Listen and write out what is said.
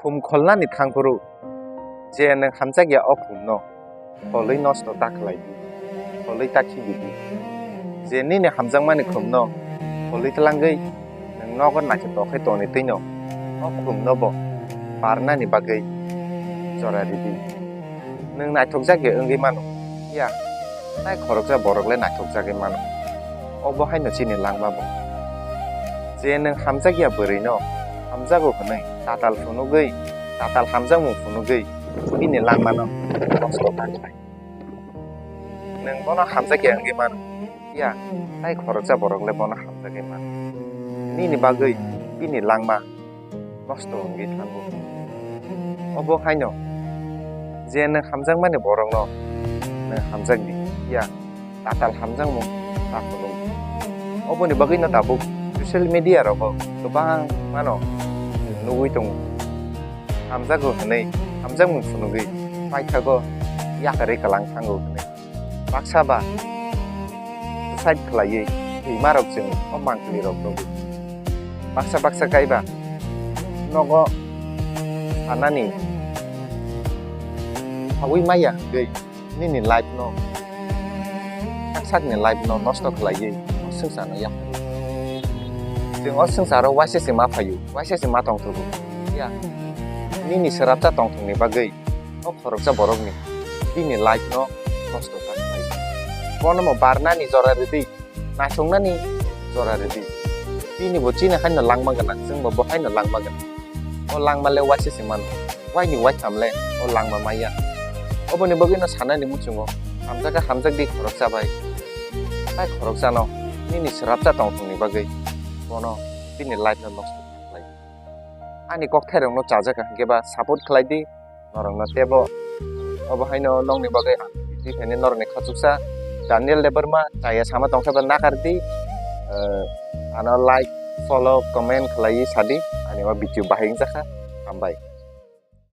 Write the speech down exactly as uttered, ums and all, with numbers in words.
Khum kholnani thangphuru je nwng hamjakya o khumno kholwi nosto ta khlai di, kholwi ta khibi di. Je nini hamjakmani khumno kholwi tlangwi nwng nogo naithotok khe tongni twino o khumno bo barnani bagwi jora ridi. Nwng naithokjak ya wngwi mano, ya, tai khoroksa borok le naithokjagwi mano. Obo haino chini langma bo. Je nwng hamjakya bwrwino hamjago hwnwi tatal phunugwi, tatal hamjakmung phunugwi bini langmano nosto ta khlai. Nwng bono hamjakya wngwi mano, ya, tai khoroksa borok le bono hamjagwi mano. Nini bagwi bini langma nosto wngwi thango. Obo haino je nwng hamjakmani borokno nwng hamjakdi, ya, tatal hamjakmung ta phunuk. Oboni bagwino tabuk social media rogo kwbangmano nugwi tongo. Hamjago hwnwi hamjakmung phunugwi paithago yakarwi kwlang thango hwnwi. Baksa ba suicide khlaiwi thwimarok chwng o mangkwlwirok nugo. Baksa baksa kaiba nogo sanani saui maya hwnkhe nini life no, sak sakni life no nosto khlaiwi o swngcharno yapharwi. Chwng o swngcharo waisa se ma phaio, waisa se ma tongthogo. Ya, nini swrapsa tongthokni bagwi o khoroksa borokni bini life no nosto ta khlai. Bono mo barnani jora rwdi, naithoknani jora rwdi. Bini bo chini haino langma gwnang, chwngbo bo haino langma gwnang. O langma le waisa se mano, waini waitham le o langma maya. Oboni bagwino sanani muchungo hamjakha hamjakdi khoroksa bai. Tai khoroksano nini swrapsa tongthokni bagwi bono bini life no nosto khlai. Ani kokthairokno chajakha hwnkhe ba support khlai di norokno teibo. Obo haino nokni bagwi ang twi phaini norokni khachuksa Daniel Debbarma chaya sama tongkhe ba nakar di. Eh, ano like, follow, comment khlaiwi sadi ani o video bahai wngjakha. Hambai.